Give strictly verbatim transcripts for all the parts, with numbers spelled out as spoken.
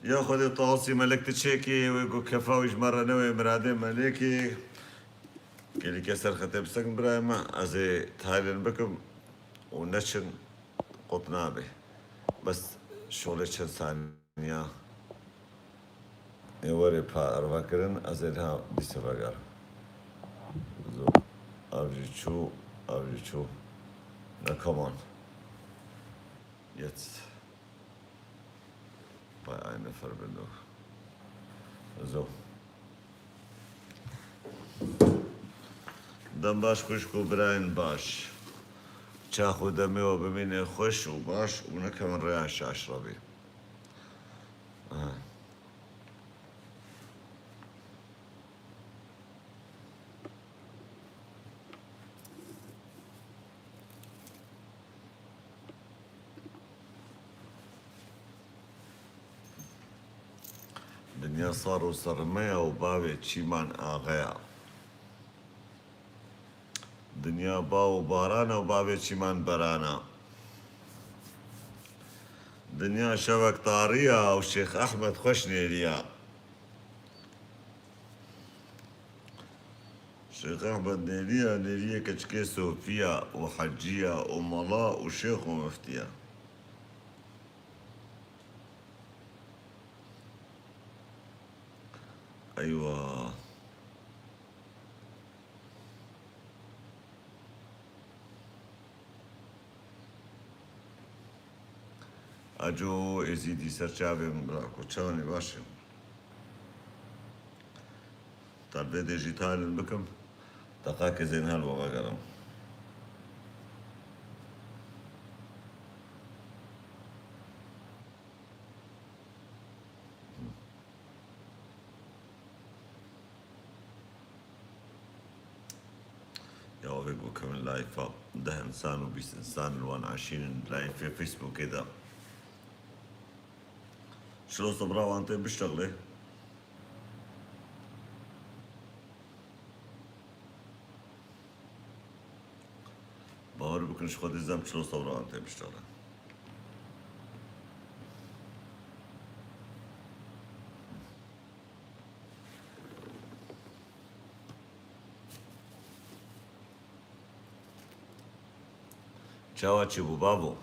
Ya Xwedê, tasî melek ti çêkê, wê ku kefa wî ji me re newê, miradê melekê. Gelî kes serxetê bi seng birayê me, ez ê tahlil bikim û neçin qut nabe. Bes şolê çend saniya ê werê pa erve kirin, ez ê niha dîse vegerim. So, ev jî çû, ev jî çû. Na, come on. Jetzt. Bei einer Verbindung. So. Dem baş xwişk û birayên baş. Çax û demê we bimîne xweş û baş û nekevin rêya şaş re bî. Aha. Dinya sar û serme ya û bavê çîman axeya. Dinya ba û barana û bavê çîman berana. Dinya şevek tariya û Şêx Ehmed xweş nêriya. Şêx Ehmed nêriya, nêriyê keçikê sofiya û heciya û mala û şêx û miftiya. Eywa. Aco Êzîdî ser çavê min bira ku çawanî baş e. Telvê dê jî talin bikim. Deqakê zên hel we vegerim. Ya wê ku kevin layfa deh însan û bîst însan li wan eşînin layfê Facebookê de. Şilo sebra wan tê biştexlê. Bawer bikin, ji Xwedê zem çilo sewra an tê biştexlin. Çawa çêbû bavo?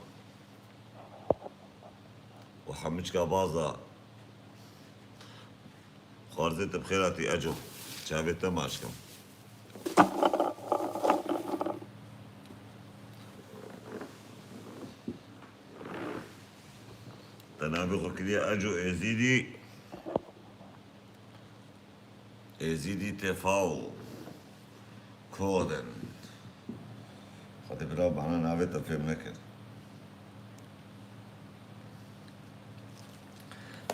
Û hemiçka baza. Xwarzê te bi xêr hatî Eco. Çavê te maç kim. Te navê xwe kiriye Eco Êzîdî. Êzîdî Tefao. Koden. Xwedê bira bana navê te fêm nekir.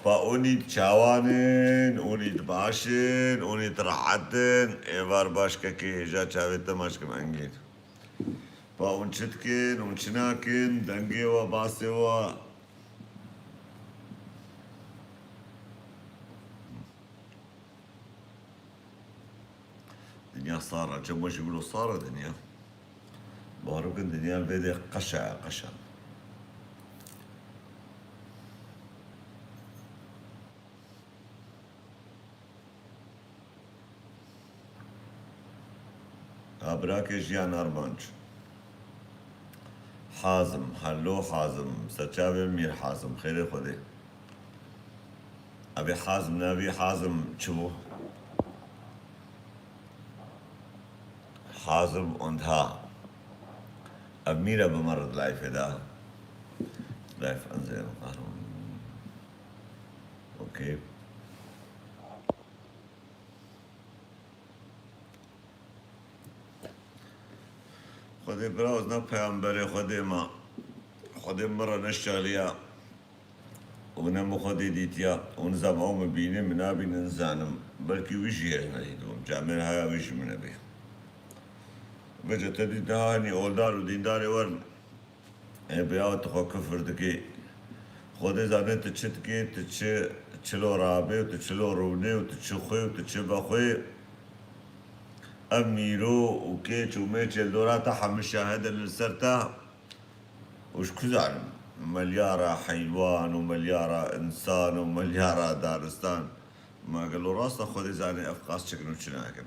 Pa onî çawan in, onî baş in, onî rehet in, êvar baş kekê hêja çavê te maç kim engîn. Pa hûn çi dikin, hûn çi nakin, dengê we, basê we. Dinya sar e, çima jî wilo sar e dinya. Bawer bikin dinya li vê dê qeş e, qeş e. Ha, birakê Jiyan Armanc. Hazim, hello Hazim, serçavê Mîr Hazim, xêrê Xwedê. Evê Hazim, navî Hazim çi bû? Hazim und ha. Ev Mîr e bi me re di layfê de. Layf anzêrim. Okey. Xwedê bira, ez ne peyamberê Xwedê me. Xwedê min re neşeliya. Û ne min Xwedê dîtiya. Û nizam ew min bîne, min nabîne, nizanim. Belkî wî jî heye nedîtibûm. Camêr haya wî jî min nebê. Vêca te dît niha hinî oldar û dîndarê werin. Ê, bi ya tu xwe kufir dikî. Xwedê zane tu çi dikî, tu çi çilo rabê û tu çilo rûnê û tu çi xwê û tu çi vexwê. Ev mîro û kêç û mêç ê li dora te hemî şahid in li ser te. Û ji ku zanim? Melyara heywan û melyara insan û melyara daristan. Ma gelo rast e Xwedê zanê ev qas çi kin û çi nakin?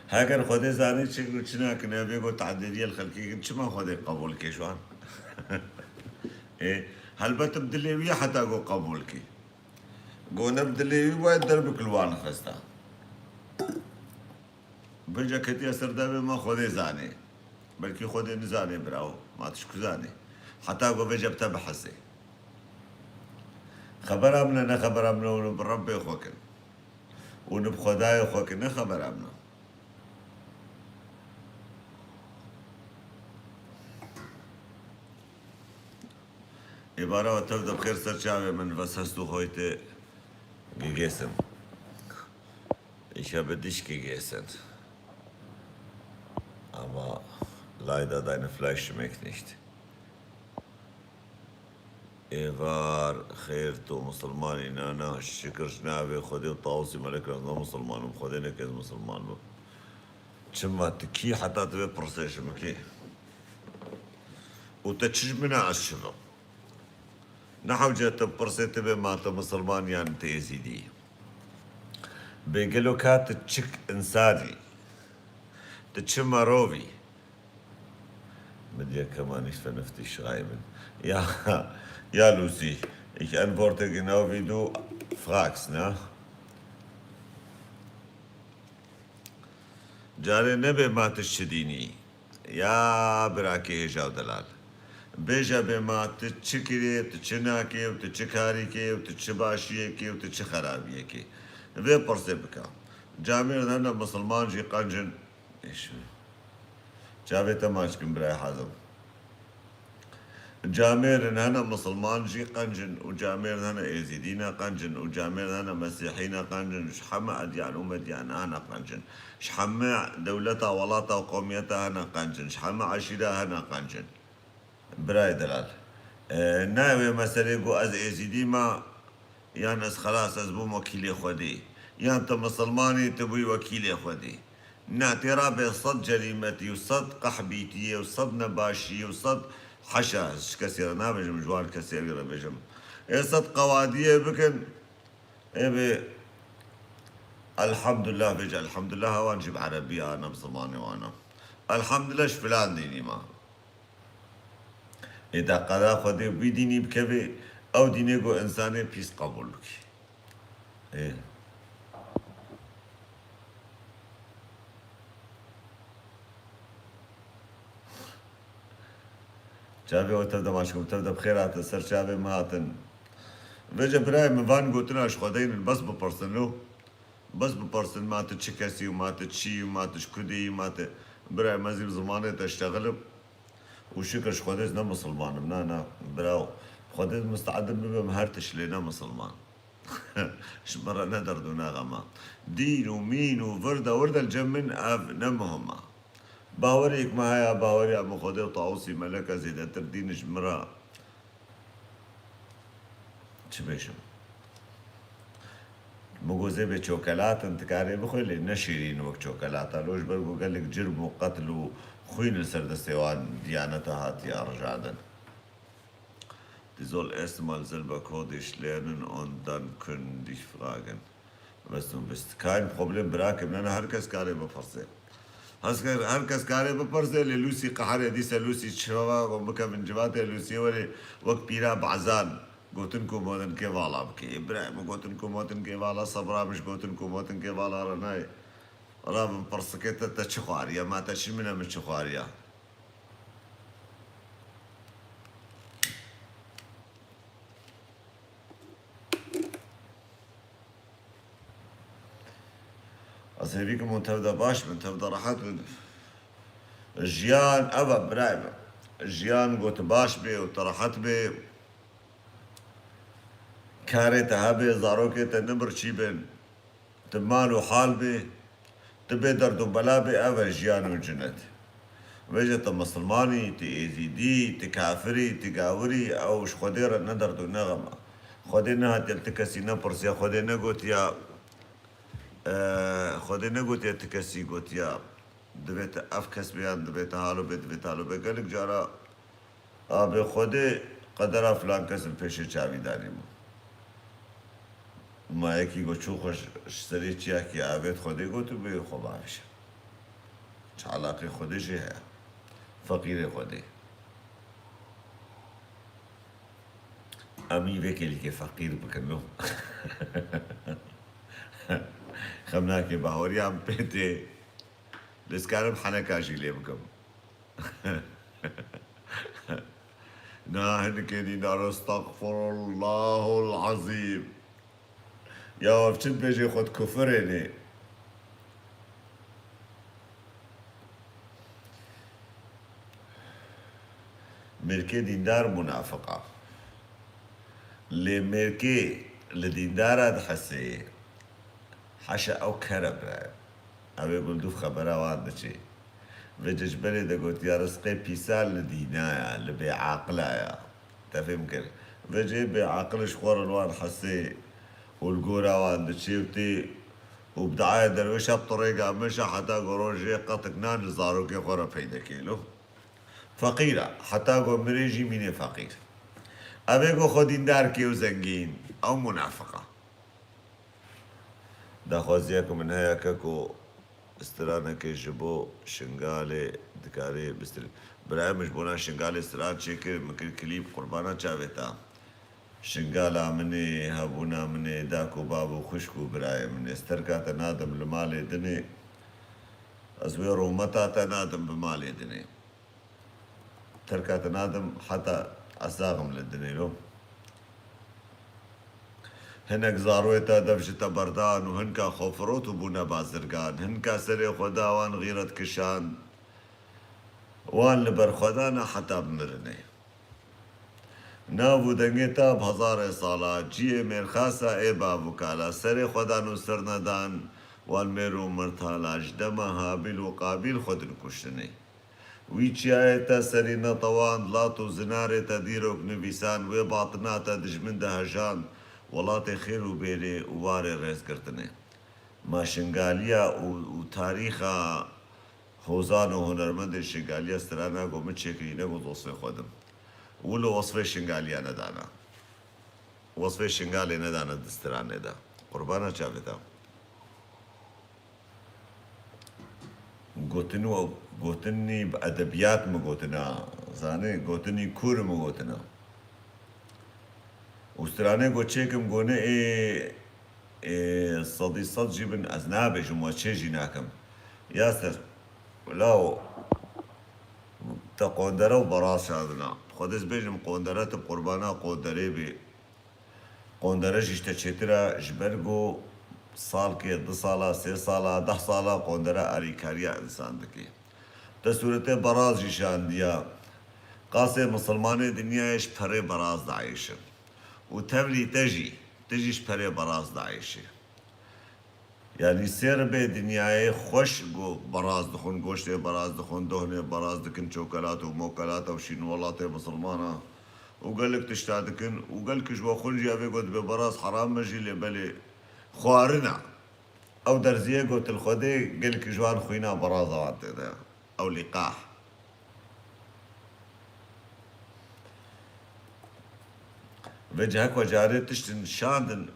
Heger Xwedê zanê çi kin û çi nakin, ev ê go tehdêdiyê li xelkê kin, çima Xwedê qebûl ke ji wan? Ê, helbet bi dilê wî heta go qebûl kî. Go ne bi dilê wî waye derbik li wan xista. Vêca ketiye ser devê me Xwedê zanê. Belkî Xwedê nizanê birawo. Ma tu ji ku zanê? Heta ku vêca bi te bihesê. Xebera min e, ne xebera min e, hûn bi Rebbê xwe kin. Hûn bi Xwedayê xwe kin, ne xebera min e. Êvara we tev de bi xêr ser çavê min, was hast du heute gegessen? Ich habe dich gegessen. Aber leider deine Fleisch schmeckt nicht. Êvar, xêr, tu misilman î? Na, na, şikir ji navê Xwedê û Tawusî Melek re ez ne misilman im, Xwedê neke ez misilman bim. Çima tu kî heta tu vê pirsê ji min kî? Û te çi ji min e ez çi bim? Ne hewce tu pirsê tu bê ma tu misilman yan tu êzîdî. Bê gelo ka tu çik insan î? Tu çi merov î? Mit dir kann man nicht vernünftig schreiben. Ja, ja, Lucy, ich antworte genau wie du fragst, ne? Carê nebe ma tu çi dînî? Ya birakê hêja û delal. Bêje bê ma tu çi kirê, tu çi nakê û tu çi karî kê û tu çi başiyê kê û tu çi xerabiyê kê. Vê pirsê bike. Camêrd hene misilman jî qenc in. Êş. Çavê te maç kim birayê hazim. Camêrin hene misilman jî qenc in û camêrin hene êzîdî ne qenc in û camêrin hene mesîhî ne qenc in. Ji heme edyan û medyan hene qenc in. Ji heme dewleta, welata û qewmiyeta hene qenc in. Ji heme eşîra hene qenc in. Birayê delal. E, nayê wê meselê ku ez êzîdî me, yan ez xelas ez bûm wekîlê Xwedê. Yan tu misilman î, tu bûyî wekîlê Xwedê. Na, tê rabê sed cerîmetî û sed qehbîtiyê û sed nebaşiyê û sed heşa, ji kesê re nabêjim, ji wan kesê wî re bêjim. Ê sed qewadiyê bikin, ê bê elhamdulillah bêje, elhamdulillah wan jî bi erebî ya, ne bi zimanê wan e. Elhamdulillah ji filan dînî me. Ê de qeda Xwedê wî dînî bikevê, ew dînê ku insanê pîs qebûl bikî. Ê. Çavê we tev de maşkim, tev de bi xêr hatin, ser çavê me hatin. Vêce birayê min van gotina ji Xwedê nin, bes bipirsin lo. Bes bipirsin, ma tu çi kesî û ma tu çi yî û ma tu ji ku dê yî, ma tu, birayê me zî bi zimanê te ştexilim. Û şikir ji Xwedê ez ne misilman im, na, na, birawo. Xwedê ez misteedin bibim her tişt lê ne misilman. Ji min re ne derd û ne xem e. Dîn û mîn û virde wirde li cem min ev ne muhim e. Baweriyek me heye, baweriya min Xwedê û Tawusî Melek e, zêdetir dîn ji min re çi bêjim? Min got zê bê çokelat in, tu karê bixwê, lê ne şîrîn wek çokelata. Lo ji ber ku gelek cirm û qetl û xwîn li ser destê wan diyaneta hatiye rijandin. Die soll erst mal selber Kurdisch lernen und dann können dich fragen. Bes tu bist. Kein Problem, birakim. Ne, ne, her kes karê bipirse. Her kes, her kes karê bipirse, lê Lucy qeherê dîse Lucy çava, wan bikevin civatê Lucy were wek pîra bazan. Gotin ku motinkê vala bike. Ê birayê min, gotin ku motinkê vala, sebra min ji gotin ku motinkê vala re nayê. Rabin pirsikê te, te çi xwariye? Ma te çi min e, min çi xwariye? Ez hêvî kim hûn tev de baş bin, tev de rehet bin. Jiyan ev e birayê min. Jiyan got baş bê û tu rehet bê. Karê te hebe, zarokê te nibirçî bin. Tu mal û hal bê. Tu bê derd û bela bê, ev e jiyan û cinet. Vêce tu misilman î, tu êzîdî, tu kafir î, tu gawir î, ew ji Xwedê re ne derd û ne xem e. Xwedê nehatiye li ti kesî nepirsiye, Xwedê negotiya, e, Xwedê negotiye ti kesî gotiya, divê te ev kes bê yan divê te halo bê, divê te halo bê. Gelek cara Abê Xwedê qedera filan kes li pêşê çavî danî bû. Ma yekî got çû xwe ji serê çiyakê avêt Xwedê got û bê xwe bavêje. Çi eleqê Xwedê jê heye? Feqîrê Xwedê. Em î vê kêlîkê feqîr bikin lo. Xem nake baweriya min pê tê. Lê ez karim heneka jî lê bikim. Na hinikê dîndar, estexfirullahul azîm. Ya ev çi dibêjê xwe dikufirênê. Mêrkê dîndar munafiq a. Lê mêrkê li dîndara dihesê, haşa ew ker e birayê. Ew ê gundûf xebera wan diçê. Vê cicberê de gotiya rizqê pîsa li dîna ya, li bêaqila ya. Te fêm kir? Vê cê bêaqil ji xwe re li wan hesê û li gora wan diçê û tê û bi diaya derwêşa bi tu rêga meşa heta ku rojê qetik nan li zarokê xwe re peyde kê lo. Feqîr e. Heta ku mirê jî mînê feqîr. Ev ê ku xwe dîndar kê û zengîn, ew munafiq e. Daxwaziya ku min heye ke ku stranekê ji bo Şingalê dikarê bistir. Birayê min ji bona Şingalê stran çêkir, min kir klîp, qurbana çavê te. Şingala min ê, hebûna min ê, dak û bav û xwişk û birayê min ê. Ez terka te nadim li malê dinê. Ez wê rûmeta te nadim bi malê dinê. Terka te nadim heta esaxim li dinê lo. Hinek zaroyê te dev ji te berdan û hinka xwe firot û bûne bazirgan. Hinka serê xwe da wan xîret kişand. Wan li ber xwe dana heta bimirinê. Nav û dengê te bi hezarê sala, ciyê mêrxasa ê bav û kala, serê xwe dan û ser nedan, wan mêr û mirtala, ji dema Habîl û Qabîl xwe dinkuştinê. Wî çiyayê te serî netewand, lat û zinarê te dîrok nivîsand, wê batina te dijmin dihejand, welatê xêr û bêrê û warê rêzgirtinê. Ma Şingaliya û, û tarîxa hozan û hunermendên Şingaliya strana ku min çêkirî, ne ku wesfê xwe dim. Wilo wesfê Şingaliya nedana. Wesfê Şingalê nedane di stranê de. Qurbana çavê te. Gotin û gotinî bi edebiyat mi gotina, zanî, gotinî kûr mi gotina. Û stranê ku çêkim gone ê, ê sedî sed jî bin, ez nabêjim we çê jî nakim. Yasir, lawo, te qondere û beraz şandina. Xwedê ez bêjim qondere, tu qurbana qonderê bî. Qondere jî ji te çêtir e, ji ber ku salkê, du sala, sê sala, deh sala qondere alîkariya însan dike. Te sûretê beraz jî şandiya. Qasê misilmanê dinyayê ji perê beraz dieyşin. Û tevlî te jî, tu jî ji perê beraz dieyşî. Yanî sê ribê dinyayê xweş ku beraz dixwin, goştê beraz dixwin, dohnê beraz dikin, çokelat û mokelat ew şîn welatê misilmana û gelek tişta dikin û gelek ji we xwin jî evê ku dibe beraz heram e jî, lê belê xwarin e. Ew derziyê ku tu li xwe dê, gelek ji wan xwîna beraza wan tê de. Ew lîqah. Vê cihek we carê tiştin şandin.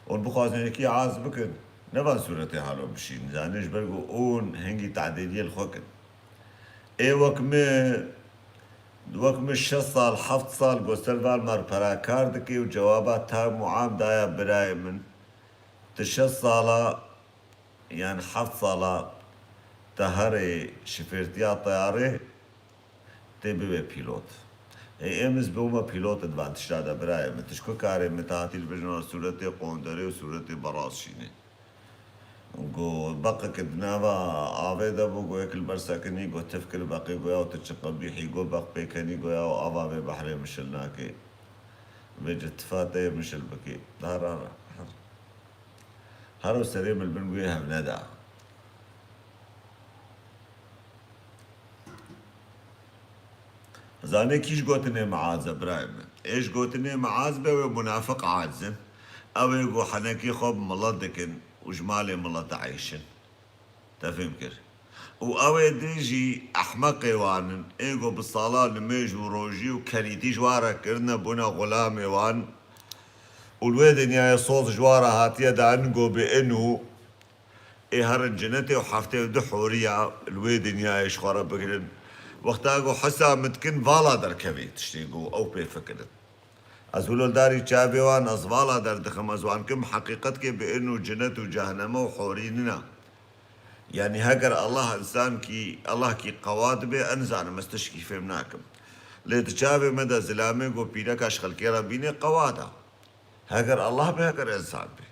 Hûn bixwazin yekî az bikin, ne van sûretê halo bişîn. Zanî ji ber ku hûn hingî tadêliyê li xwe kin. Ê wek min, wek min şeş sal, heft sal ku ser van me re perakar dike û cewaba tam û am daya birayê min. Tu şeş sala yan heft sala te herê şifêrtiya teyarê tê bibe pîlot. Ê, êm ez bûme pîlot di van tişta de birayê min. Tu ji ku karê min te hatî li bijin sûretê qonderê û sûretê beraz şînê. Got, beqek di nava avê de bû, got, yek li ber sekinî, got, tif kir beqê, got, ya tu çi qebîhî, got, beq pê kenî, got, ya ava vê behrê mişil nake. Vê ci tifa te yê mişil bikê. Dar ara. Hero serê min li bin wê hev neda. Zanê kî ji gotinê me aciz e, birayê min? Ê ji gotinê me aciz be, wê munafiq aciz in. Ew ê ku henekî xwe bi milet dikin û ji malê milet dieyşin. Te fêm kir? Û ew ê din jî ehmeqê wan in, ê ku bi salan nimêj û rojî û kerîtî ji wan re kirine, bûne xulamê wan. Û li wê dinyayê soz ji wan re hatiye dan ku bi in û ê herin cinetê û heftê û du horiya li wê dinyayê ji xwe re bigirin. Wexta ku hisa min dikin, vala derkevê tiştê ku ew pê fikirin. Ez wilo li darî çavê wan, ez vala derdixim, ez wan kim heqîqetkê bi in û cinet û cehneme û horî nina. Yanî heger Allah însankî, Allah kî qewa dibe, ez nizanim, ez tişkî fêm nakim. Lê di çavê me de zilamê ku pîreka ji xelkê re bîne qewa da. Heger Allah be, heger însan be.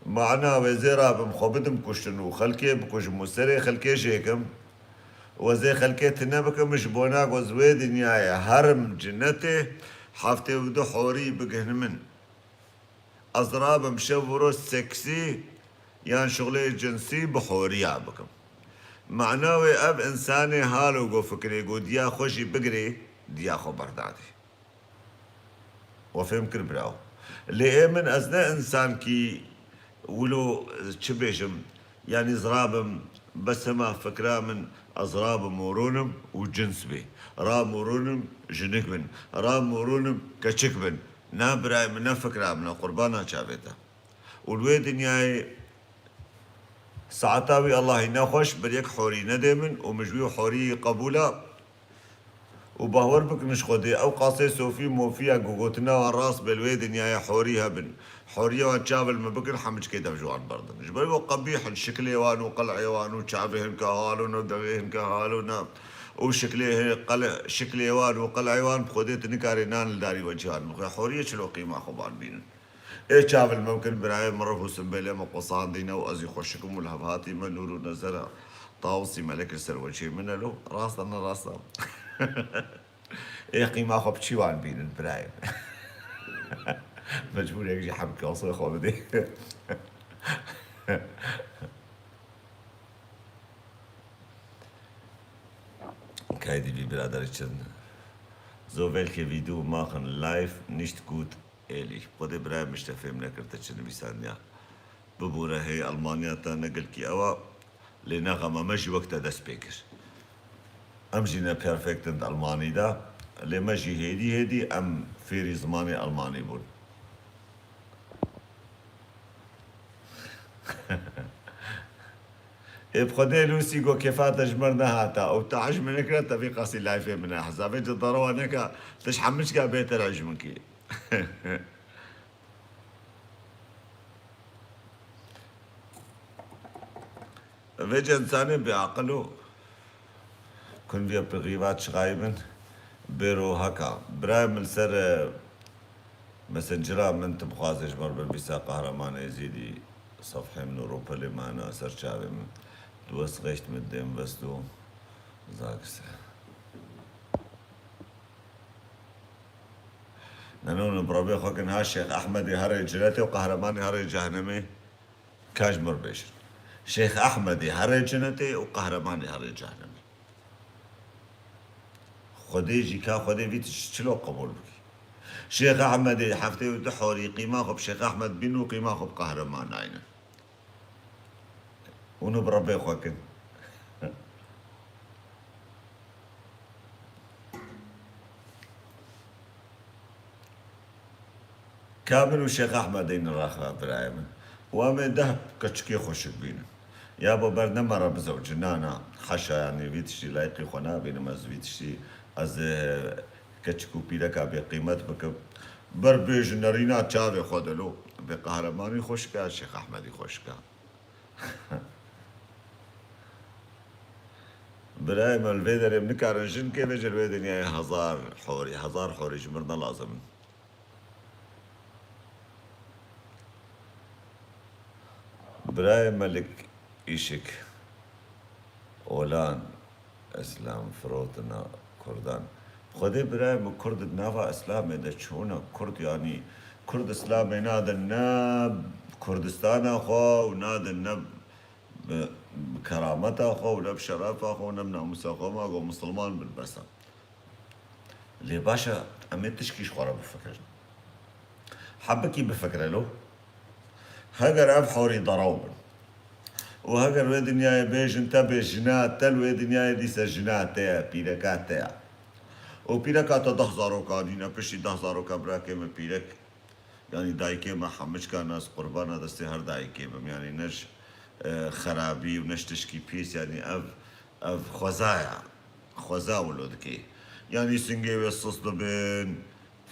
Mana wê zê rabim xwe bidim kuştin û xelkê bikujim û serê xelkê jêkim. Wê zê xelkê tine bikim ji bona ku ez wê dinyayê herim cinetê heftê û du horî bigihnim min. Ez rabim şev û roj seksî yan şuxlê cinsî bi horiya bikim. Mana wê ev însanê halo ku fikirê ku diya xwe jî bigirê, diya xwe berdadê. We fêm kir biraw. Lê ê min, ez ne însankî wilo çi bêjim, yanî ez rabim, bes hema fikra min, ez rabim û rûnim û cins bê. Ram û rûnim jinik bin. Ram û rûnim keçik bin. Na birayê min, ne fikra min e, qurbana çavê te. Û li wê dinyayê saeta wî Allahî nexweş bir yek horî nedê min û min ji wî horî qebûla. Û bawer bikin ji Xwedê, ew qasê sofî mofî ya ku gotina wan rast be, li wê dinyayê horî hebin. Horiya wan çav li me bikin, hemiçkê dev ji wan berdin. Ji ber ku qebîh in, şiklê wan û qel'ê wan û çavê hinka halo ne, devê hinka halo ne. Û şiklê hi-, qel-, şiklê wan û qel'ê wan bi Xwedê tu nikarê nan li darî wecî wan bixwe. Horiyê çilo qîma xwe ban bînin. Ê çav li me bikin, birayê min, rih û simbêlê me qusandîne û ez jî xweşik im û li hev hatî me, nûr û nezera tawusî melek li ser weçê min e lo. Rast e, ne rast e? Ê qîma xwe bi çi wan bînin, birayê min? Mecbûr yek jî hemkasê xwe bidê. Kaydî vî biraderî çin. So welche wie du machen live nicht gut. Êlî, Xwedê birayê min ji te fêm nekir te çi nivîsandiya. Bibûre hê Elmaniya te ne gelkî ew a, lê ne xem e, me jî wek te dest pê kir. Em jî ne perfect in di Elmanî de, lê me jî hêdî hêdî em fêrî zimanê Elmanî bûn. Ê bi Xwedê Lûsî, go kêfa te ji mir nehata û te ecm nekira, te vî qasî layfê min e. Hesabê tu derewa neke, tu ji hemû çika bêtir ecm kî. Vêca însanê bêaqil o. Kun vîya privat schreiben, bêro haka. Birayê min li ser, e, Messengera min tu bixwazê ji me re binivîsa Qehreman Êzîdî, sefhê min û ropelê me hene ser çavê min. Du hast recht mit dem, was du sagst. Nano, nano, bi rebê xwe kin ha Şêx Ehmedê herê cinetê û Qehremanê herê cehennemê. Ka ji mir bêjin. Şêx Ehmedê herê cinetê û Qehremanê herê cehennemê. Xwedê jî ka Xwedê vî tişt çilo qebûl bikî. Şêx Ehmedê heftê û du horî qîma xwe bi Şêx Ehmed bîn û qîma xwe bi Qehreman naynin. Hûn û bi Rebbê xwe kin. Ka min û Şêx Ehmedê niraxe, birayê min. Û em ê deh keçikê xweşik bînin. Ya bo ber ne mere bizewcin, na, na. Heşa, yanî vî tiştî layîqî xwe nabînim ez vî tiştî. Ez, e, keçik û pîreka bêqîmet bikim. Ber bêjin nerîna çavê xwe de lo. Bê Qehremanî xweşik e, Şêx Ehmedî xweşik e. Birayê me, li vê derê em nikarin jin kê vêjin, li wê dinyayê hezar horî, hezar horî ji mir ne lazim in. Birayê Melik Îşik, olan, Îslam firotina Kurdan. Xwedê birayê min, Kurd di nava Îslamê de çûne, Kurd, yanî Kurd Îslamê nadin ne Kurdistana xwe û nadin ne bi, bi kerameta xwe û ne bi şerefa xwe û ne bi namûsa xwe, ma go misilman bin bes e. Lê baş e, em ê tişkî ji xwe re bifikirin. Hebikî bifikire lo. Heger ev horî derew bin, Û heger wê dinyayê bêjin te bê jina te, li wê dinyayê dîse jina te ye, pîreka te ye. Û pîreka te deh zaroka nîne, piştî deh zaroka birakê min pîrek, yanî dayikê me hemiçka nas qurbana destê her dayikê bim, yanî ne ji, e, xerabî û ne ji tişkî pîs, yanî ev, ev xweza ye. Xweza wilo dikê. Yanî singê wê sis dibin,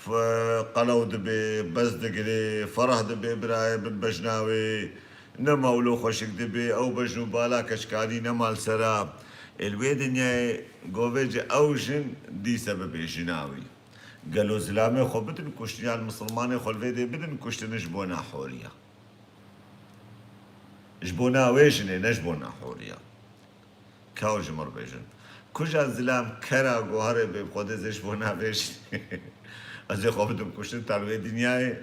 F-, qelew dibe, bez digire, fereh dibe, birayê bin bejna wê, nema wilo xweşik dibe, ew bejn û bala keçkanî nema li sera. Ê li wê dinyayê govê ci ew jin dîse bibe jina wî. Gelo zilamê xwe bidin kuştin, yan misilmanê xwe li vê dê bidin kuştin ji bona horiya. Ji bona wê jinê, ne ji bona horiya. Ka ji mir bêjin. Kuja zilam kera guharê bê xwedê zê ji bo navêjin. Ez ê xwe bidim kuştin ta li vê dinyayê.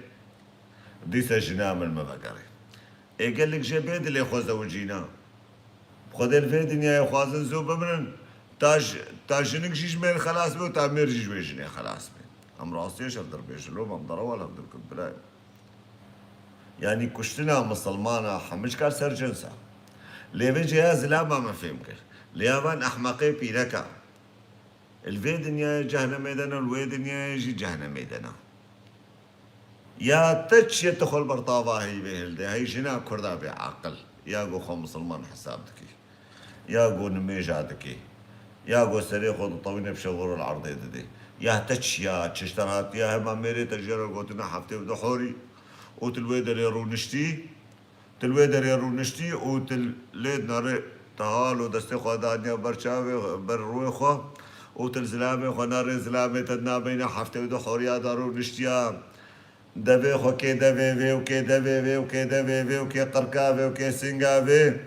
Dîse jina min me vegerê. Ê gelek jê bê dilê xwe zewicîna. Xwedê li vê dinyayê xwazin zû bimirin. Ta j-, ta jinik jî ji mêr xelas be û ta mêr jî ji wê jinê xelas be. Em rastiye şev dirbêjin. Lo em derewa lev dirkin birayê. Yanî kuştina misilmana hemiçka ser cins e. Lê vê cêya zilama me fêm kir. Lê ya van ehmeqê pîreka. Li vê dinyayê cehnemê de ne, li wê dinyayê jî cehnemê de ne. Ya te çi ye tu xwe li ber tavahî vê hilde, hey jina kurda bê aqil. Ya ku xwe misilman hesab dikî. Ya ku nimêja dikê. Ya ku serê xwe ditewîne bi şevor li erdê didê. Ya te çiya, çi ji te re hatiye, hema mêrê te jê re gotine heftê û du horî û tu li wê derê rûniştî, tu li wê derê rûniştî û tu lê nerê te hal û destê xwe daniya ber çavê, ber rûyê xwe û tu li zilamê xwe nerê, zilamê te di nabeyna heftê û du horiya de rûniştiya. Devê xwe kê devê vê û kê devê vê û kê devê vê û kê qirka vê û kê singa vê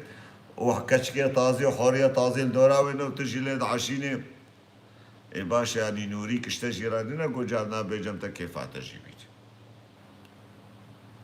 û keçikê tazî û horiya tazî li dora wê ne û tu jî lê dieşînê. Ê baş e, yanî nûrî kişte jî re nîne ku carna bêcem te kêfa te jî bît.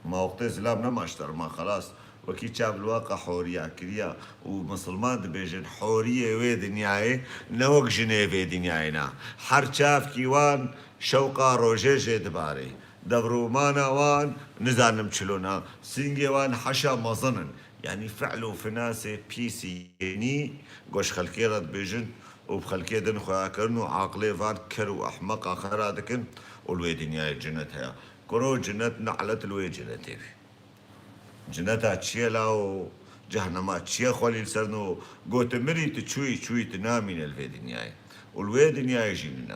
Ma wextê zilam nema ji te re, ma xelas. Wekî çav li we qe horiya kiriya û misilman dibêjin horiyê wê dinyayê ne wek jinê vê dinyayê ne. Her çavkî wan şewqa rojê jê dibarê. Devrûmana wan nizanim çilona. Singê wan heşa mezin in. Yanî fi'l û finasê pîsî yenî goş xelkê re dibêjin û bi xelkê din xuya kirin û aqilê van ker û ehmeqa xera dikin û li wê dinyayê cinet heye. Kuro cinet ne'let li wê cinetê bî. Cineta çi ye la û cehnema çi ye xwelî li ser no? Gotimirî tu çûyî, çûyî tu namîne li vê dinyayê. Û li wê dinyayê jî nîne.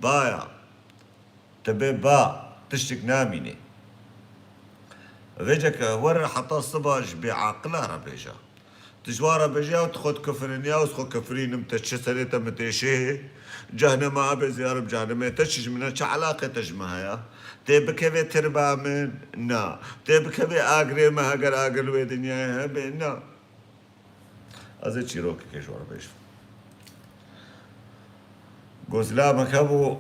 Baya. Tu bê ba, tiştik namîne. Vêceke were heta siba ji bêaqila re bêje. Tu ji wan re bêje, ya tu xwe dikifirînî, ya ez xwe kifirînim, te çi serê te min têşê? Cehnema abê ziyarim cehnimê, te çi ji min e, çi elaqê te ji min heye? Tê bikevê tirba min? Na. Tê bikevê agirê min, heger agir li wê dinyayê hebe? Na. Ez ê çîrokekê ji we re bêjim. Gozlamek hebû.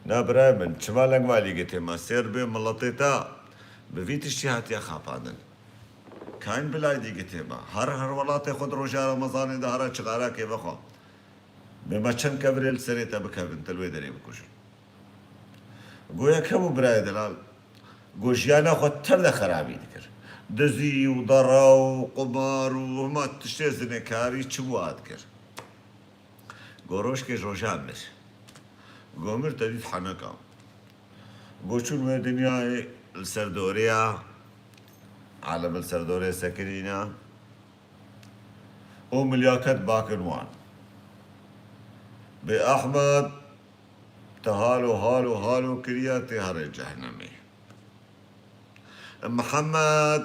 Na birayê min, çima lengvalî gitê me? Sêr bê miletê te bi vî tiştî hatiye xapandin. Kayn bilaydî gitê me. Her, her welatê xwe di roja Remezanê de here çixarakê vexwe. Bê me çend kevirê li serê te bikevin, te li wê derê bikujin. Go yek hebû birayê delal, go jiyana xwe tev de xerabî dikir. Dizî û dara û qumar û hema tiştê zinêkarî çi bû a dikir. Go rojkê rojan mir. Go mir te dît heneka. Go çûn wê dinyayê li ser dorê ya, alem li ser dorê sekinîna. û milyaket bakin wan. Bê Ehmed te halo, halo, halo kiriye, tê herê cehnemê. Mihemed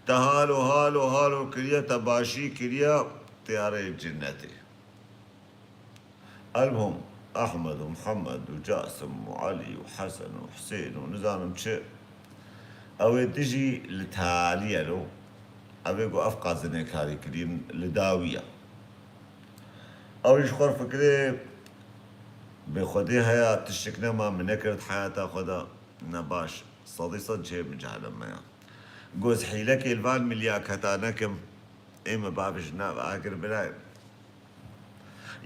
te halo, halo, halo kiriye, te başî kiriye, tê herê cinnetê. Elmuhim, Ehmed û Mihemed û Casim û Elî û Hesen û Husên û nizanim çi, ew ê dijî li talî ye lo. Ew ê ku ev qazinê karî kirîn li dawî ye. Ew ê ji xwe fikirê bê Xwedê heye, tiştik nema min nekir di heyata xwe de ne baş. Sedî sed cihê min cehlem me ya. Goz hîlekê li van milyaketa nekim. Ê me bavêj nav agir birayê.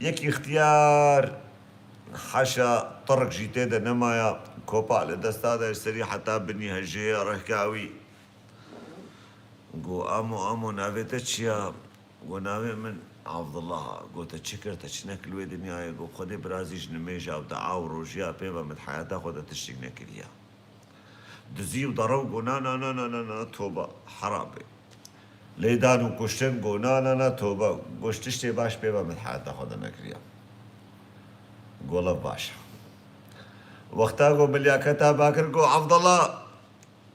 Yek îxtiyar Heşa tirk jî tê de nemaya, kopa li desta de ji serî heta binî hejê rihka wî. Go, "Amo, amo, navê te çi ya?" Go, "Navê min Abdullah a." Go, "Te çi kir, te çi nekir li wê dinyayê?" Go, "Xwedê birazî ji nimêja û dua û rojiya pê ve min di heyata xwe de tiştik nekiriye. Dizî û dere û go, na, na, na, na, na, na, toba, heram be. Lêdan û kuştin go, na, na, na, toba, go, ji tiştê baş pê ve min heyata xwe de nekiriye." Go, "Lev baş e." Wexta go milyaketa ba kir, go, "Abdullah."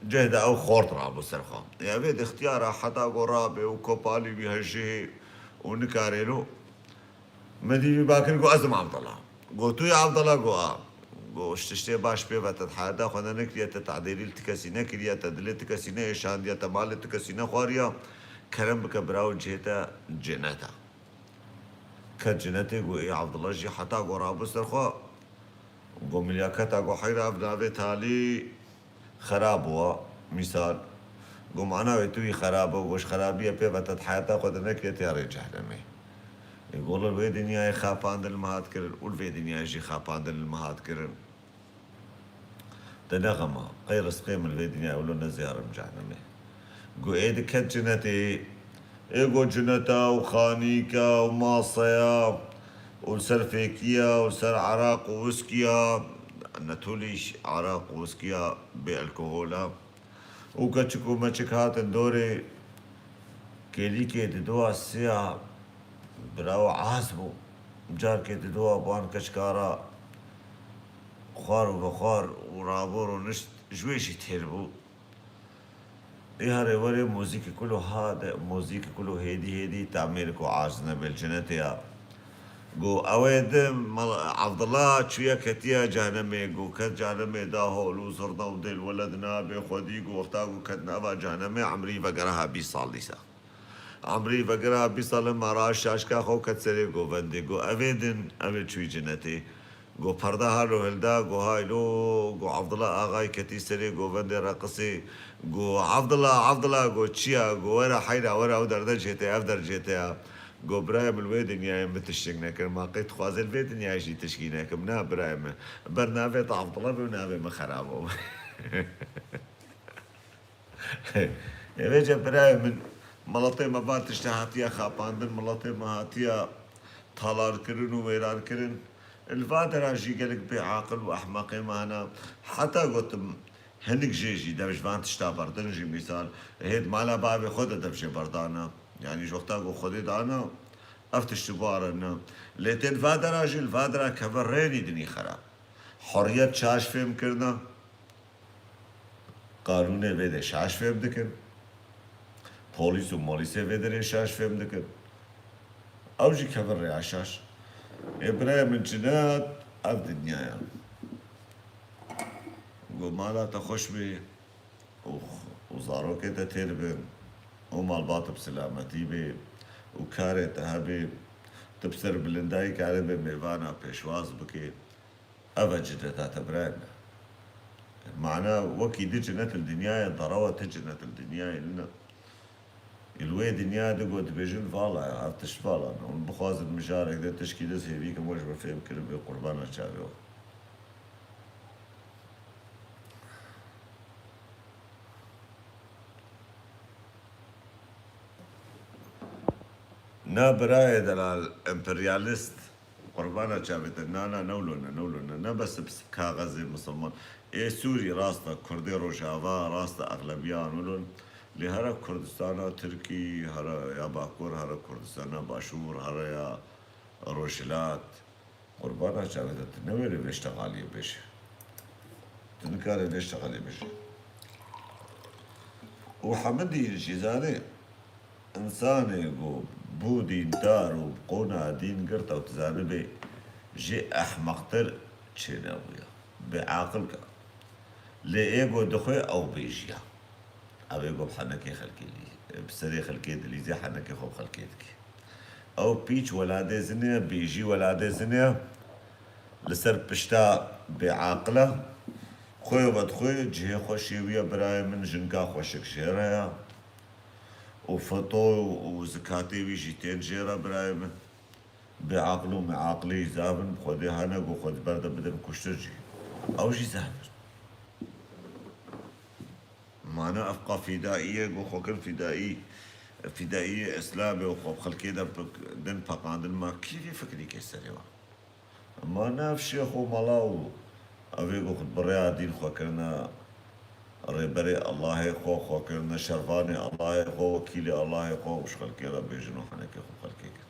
Cih de ew xort rabû ser xwe. Ya vê de ixtiyara heta go rabê û kopalî wî hejihê û nikarê lo. Min dî wî ba kir, go, "Ez im Abdullah." Go, "Tu yî Abdullah?" Go, "A." Go, "Ji tiştê baş pê ve te di heyata xwe de nekiriye, te tadêrî li ti kesî nekiriye, te dilê ti kesî neêşandiye, te malê ti kesî nexwariye. Kerem bike bira û cihê te cinet e." Ket cinetê, go, "Ê Abdullah jî heta go rabû ser xwe." Go, "Milyaketa go heyra ev navê talî." Xerab bû, mîsal. Go, "Mana wê tu yî xerab bû." Go, "Ji xerabiyê pê ve te di heyata xwe de nekiriye, te ya rê cehnemê." Ê, go, "Li wê dinyayê xapandin li min hat kirin û li vê dinyayê jî xapandin li min hat kirin. Te ne xem a, qey rizqê min li vê dinyayê wilo ne ziyarim cehnemê." Go, "Ê diket cinetê?" Ê, go, "Cineta û xanîka û maseya û li ser fêkiya û li ser eraq û wiskiya." Netolîş, eraq û wiskiya bê alkohol a. Û keçik û meçik hatin dorê, kêlîkê didoa siya bira û az bû. Carkê didoa ban keçikara xwar û vexwar û rabor û nişt ji wê jî têr bû. Ê herê werê muzîkî kulo hade, muzîkî kulo hêdî hêdî tamêrik û az nebêl cinetê ya. Go, "Ew ê di mal-, Abdullah çûye ketiye cehnemê." Go, "Ket cehnemê da hol û zirna û dêl weled nabê xwedî." Go, "Wexta go ket nava cehnemê, emrî vegera ha bîst sal dîsa." Emrî vegera ha bîst sal ma ra şaşka xwe ket serê govendê. Go, "Ev ê din, ev ê çûyî cinetê." Go, perda halo hilda, go, "Haylo." Go, Abdullah Axayî ketî serê govendê reqisê. Go, "Abdullah, Abdullah." Go, "Çi ya?" Go, "Were heyra, were ew derde cihê te, ev der cihê te ya." Go, "Birayê min, li wê dinyayê min tiştik nekir, ma qey dixwazê li vê dinyayê jî tişkî nekim? Na birayê min, ber navê te Abdullah be û navê min xerab bû." Ê vêce birayê min, miletê me van tiştê hatiye xapandin, miletê me hatiye talarkirin û wêrankirin. Li va dera jî gelek bêaqil û ehmeqê me hene. Heta gotim, hinek jê jî dev ji van tişta berdin jî, mîsal, hê di mala bavê xwe de dev jê berdane. Yanî ji wexta ku Xwedê dana, ev tişt ji bo re ne. Lê tê li va dera jî, li va dera kevirê nî dinî xera. Hurriyet şaş fêm kirine. Qanûnê vê de şaş fêm dikin. Polîs û molîsê vê derê şaş fêm dikin. Ew jî kevin rêya şaş. Ê birayê min, cinet ev dinya ye. Go mala te xweş bê û, û zarokê te têr bin û malbat bi silametî bê û karê te hebê. Tu bi ser bilindayî karibê mêvana pêşwaz bikê. Ev e cineta te birayê me. Mana wekî di cinet li dinyayê, derewa ti cinet li dinyayê nine. Li wê dinyayê di got dibêjin vala ya, ev tişt vala ne. Hûn bixwazin mijarek de tişkî de hêvî kim we ji min fêm kiribê, qurbana çavê we. Na birayê delal, emperyalist, qurbana çavê te, na, na, ne wilo ne, ne wilo ne, ne bes bi kaxezê misilman. Ê Sûrî rast e, Kurdê Rojava rast e, exlebiya an wilo ne. Lê here Kurdistana Tirkî, here ya Bakur, here Kurdistana Başûr, here ya Rojhilat. Qurbana çavê te, tu newêrê vê ştexaliyê bêje. Tu nikarê vê ştexaliyê bêje. Û hemidî jî zanê, însanê ku bû dîndar û bi qona dîn girta û tu zanibê jê ehmeqtir çênebûye. Bêaqil ke. Lê ê ku dixwê ew bêjiya. Ew ê ku bi henekê xelkê lî-, bi serê xelkê dilîzê, henekê xwe bi xelkê dikê. Ew pîç weladê zinê ye, bêjî weladê zinê ye. Li ser pişta bêaqil e. Xwê vedixwê cihê xweşê wî ye, birayê min, jinka xweşik jê re ye. Û foto û zikatê wî jî tên jê re, birayê min. Bêaqil û meaqilî zaf in, bi Xwedê hene ku xwe di ber de bidin kuştir jî. Ew jî zaf in. Mana ev qa fîdaî ye, ku xwe kir fîdaî, fîdaîyê Îslamê û xwe bi xelkê de pik-, din peqandin, ma kî vê fikrî ke serê wan? Ma nav şêx û mela û evê ku xwe bi rêya dîn xwe kirine rêberê Allahê xwe, xwe kirine şervanê Allahê xwe, wekîlê Allahê xwe û ji xelkê re bêjin û henekê xwe bi xelkê kir.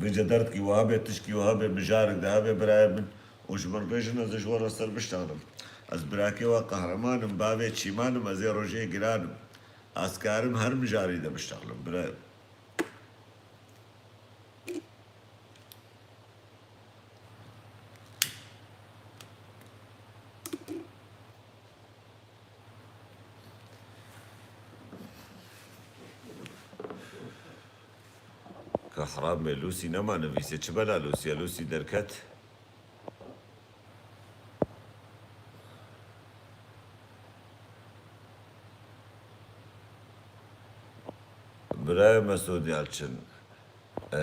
Vêce derdkî we hebe, tişkî we hebe, mijarek de hebe birayê min û ji min bêjin, ez ê ji we re ser biştanim. Ez birakê we qehreman im, bavê çîman im, ez ê rojê giran im. Ez karim her mijarî de biştaxlim, birayê min. Ka heram be, Lûsî nema nivîsê. Çi bela Lûsî ye? Lûsî derket. Birayê Mesûd Yalçin, e,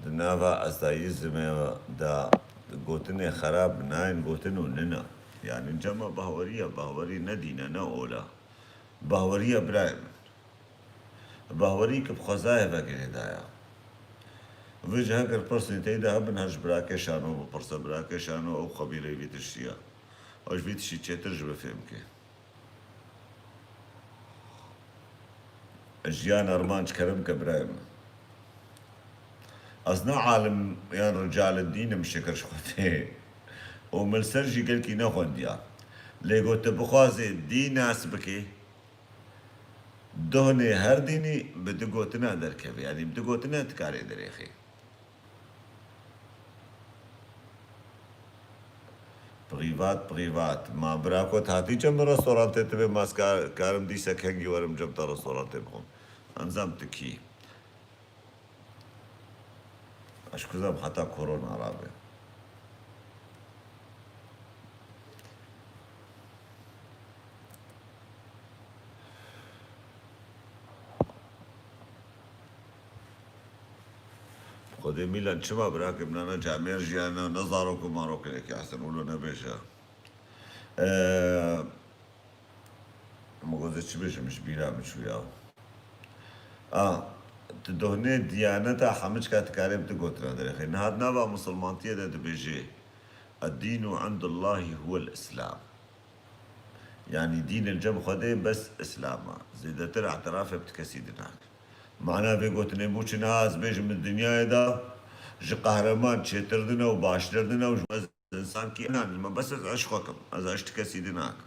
di nava esayîzmê de gotinê xerab nayên gotin û nina. Yanî cema bahwerî ye, bahwerî ne dîn e, ne ola. Bahwerî ye birayê min. Bahwerî ki bi xwezayê ve girêdaya. Vêce heger pirsên tey de hebin, her ji birakê Şano bipirse, birakê Şano ew xebîrê vî tiştî ye. Ew ji vî tiştî çêtir ji we fêm ke. Jiyan armanc kerem ke birayê min. Ez ne alim yan ricalê dîn im şikir ji Xwedê. Û min li ser jî gelkî nexwendiya. Lê got tu bixwazê dîn nas bikî, dohnê her dînî bi du gotina derkeve. Yanî bi du gotina dikarê dirêxê. Privat, privat. Ma bira ku hatî çend restorantê tibê, ma ez ka-, karim dîse kengî werim cem te restorantê bixwim. Em zam tu kî. Ez kuzam heta korona rabe. Xwedê Mîlan çima birakê min ne camêr jiyana, ne zarok û marokê leke Hesen Ulo nebêje. Ee, Min got, ez çi bêjim, ji bîra min çû ya. A, tu dohnê diyaneta hemiçka dikarê bi du gotina derêxê. Niha di nava misilmantiyê de dibêjê, "Eddînu indallahî huwel Îslam." Yanî dîn li cem Xwedê bes Îslam e. Zêdetir îtirafê bi ti kesî din nake. Mana vê gotinê bû çi niha ez bêjim, di dinyayê de ji qehreman çêtir din e û baştir din e û ji me insan kî nan, me bes ez eşq xwe kim, ez eşq ti kesî din nakim.